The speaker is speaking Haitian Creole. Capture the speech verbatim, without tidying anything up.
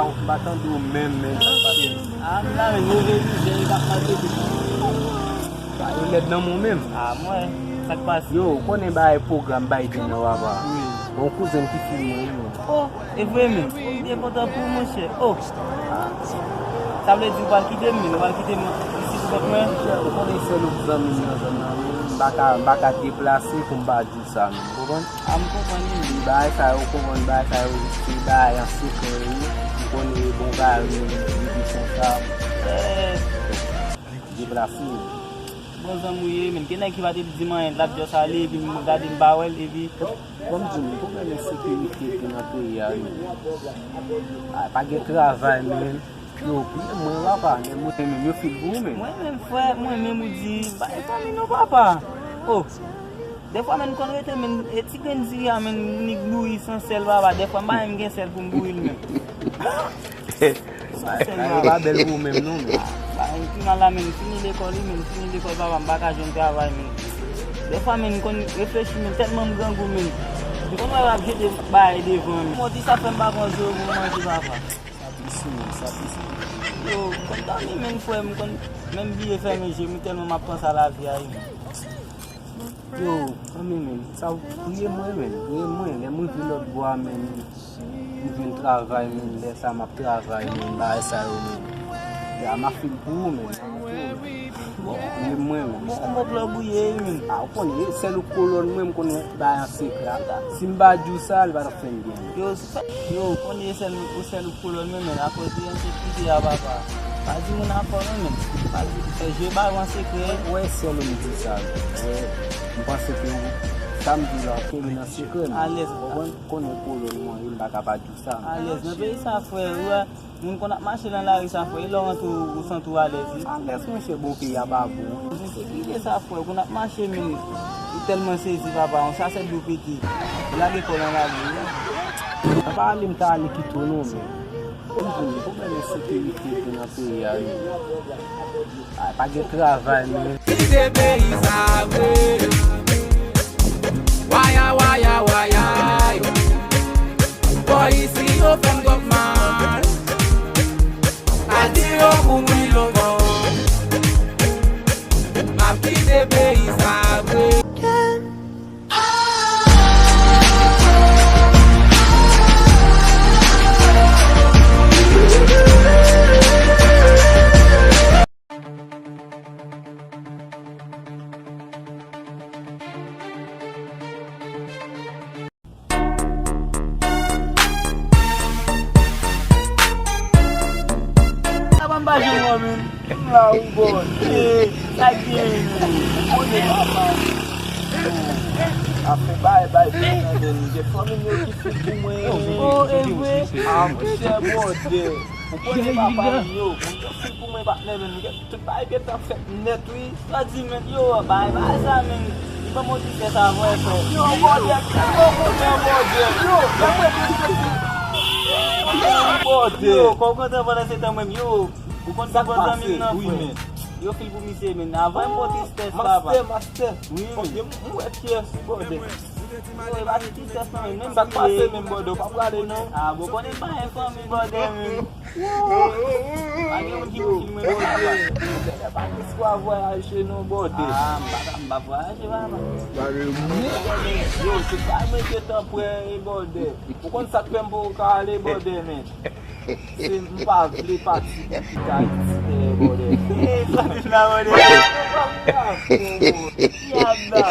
M pa tande w menm, men sa k pase? A, m la, men move mizè, yo t ap maltrete m. Sa yo lèd nan men w menm. A, mwen, sa k pase? Yo, ou konnen bagay pwogram Biden nan, papa. Wi. Bon, kouzen m ki filme w, wi. O, e vre, men. Byen kontan pou ou, monchè. O. Sa vle di ou pral kite m, men. Ou pral kite m isi pou kont mwen? Monchè, ou konnen sèl ou k zanmi m nan zòn nan, men. M pa ka, m pa ka deplase pou m pa di sa, men. Ou konprann? A, m konprann, wi. Bagay sa yo, ou konprann, bagay sa yo, se bagay an sekrè, wi. M konnen bon bagay, wi, wi, wi, konsa. Eh. Deplase. Bon zanmi w ye, men. Gen nèg ki pa t di m anyen, l ap just ale, epi m gade m pa wè l, epi. Bon, m di w, men, pwoblèm ensekirite ki nan peyi a, wi. A, pa gen travay, men. Yo, men mwen, papa, men mwen menm, yo fil pou ou menm. Mwen menm, frè, mwen menm, ou di, m pa gen fanmi non, papa. O, dèfwa, men, m konn rete, men, e ti grenn diri a, men, m nik bouyi san sèl, papa. Dèfwa, m pa menm gen sèl pou m bouyi l menm. San sèl, papa. Bagay pa bèl pou ou menm, non, men. Bagay pi mal la, men, m fini lekòl, wi, men, m fini lekòl, papa, m pa ka jwenn travay, men. Dèfwa, men, m konn reflechi, men, tèlman m grangou, men. M konn wè y ap jete bagay devan, men. Mwen di sa fè m pa pran zo pou manje, papa. Sa plis, men, sa plis. Yo, m konn dòmi, men, frè m, m konn menm bliye fèmen je m, tèlman m ap panse a lavi a, wi. Yo, fanmi, men, sa, priye mwen, men, priye mwen, lè m rive lòt bò a, men, m jwenn travay, men, lè sa m ap travay, men, bagay sa yo, men. Ya, m ap fil pou ou, men. Bon, men mwen menm. Bon, on bòk lòb ou ye, wi, men. A, ou konnen, sèl ou kolòn mwen, m konnen bagay an sekrè. Si m pa di w sa, li pa t ap fè m byen. Yo, yo, ou konnen sèl, ou sèl ou kolòn mwen, men, akoz de ensekirite a, papa. Pa di moun afè w non, men. Pa di, fè je ba yo an sekrè. Wè, sèl ou m di sa, men. Wè, m panse ke ou, sa m di la, kenbe nan sekrè, men. Alèz, papa. Ou konprann, konnen kolòn mwen, m pa ka pa di w sa, men. Alèz, nan peyi sa, frè, ou wè. Moun konn ap mache nan lari sa, frè, e lè w antre ou, ou santi w alèz, wi. Alèz, monchè, bon, peyi a pa bon. Ensekirite sa, frè, konn ap mache, men ou tèlman sezi, papa, yon chasèt dlo pete. Ou lage kò w nan lari, wi. Sa pa ale, m ta ale kite w non, men. Ou konn pwoblèm ensekirite ki nan peyi a, wi. A, pa gen travay, men. Kite peyi sa vre. Waya, waya, waya, yo. Bò isi yo fè m twòp mal. Al di yo pou mwen lontan. M ap kite peyi sa vre. Sa pa m pa janm wè, men. M la, ou bò. Eh, sa k gen, men. Ou konnen papa. Afè bay, bay, bay, men, gen fanmi m yo ki fou pou mwen. Oh, e vre? Ah, monchè, bòdè. Ou konnen papa m yo. Moun yo fou pou mwen, patnè, men. Tout bagay gentan fèt nèt, wi. Sa di, men, yo, bay, bay sa, men. Li ban m yon ti tès avè, frè. Yo, bòdè, tèlman kontan, bòdè. Yo, lè mwen di, bòdè. Yo, kò w kontan pandan se tan, menm, yo. Ou konn sa k pase, wi, men. Yo fil pou misye, men. Avan m pote tès la, papa. Mastè, mastè. Wi, men. Ok, m, m wè pyès, bòdè. Yo, e pa ti tès, non, men. Sa k pase, menm, bòdè? Ou pa prale, non? Ah, bon, konnen m pa gen fanmi, bòdè, men. Pa gen moun ki pou filme bòdè. Bòdè pa gen espwa vwayaje non, bòdè. Ah, m pa ka, m pa vwayaje, papa. Yo, se pa mwen gentan prè, e bòdè. Ou konn sa k fè m poko ka ale, bòdè, men. Se m pa vle pati pou kite Ayiti dèyè, bòdè. Sa vin la, bòdè. Yada.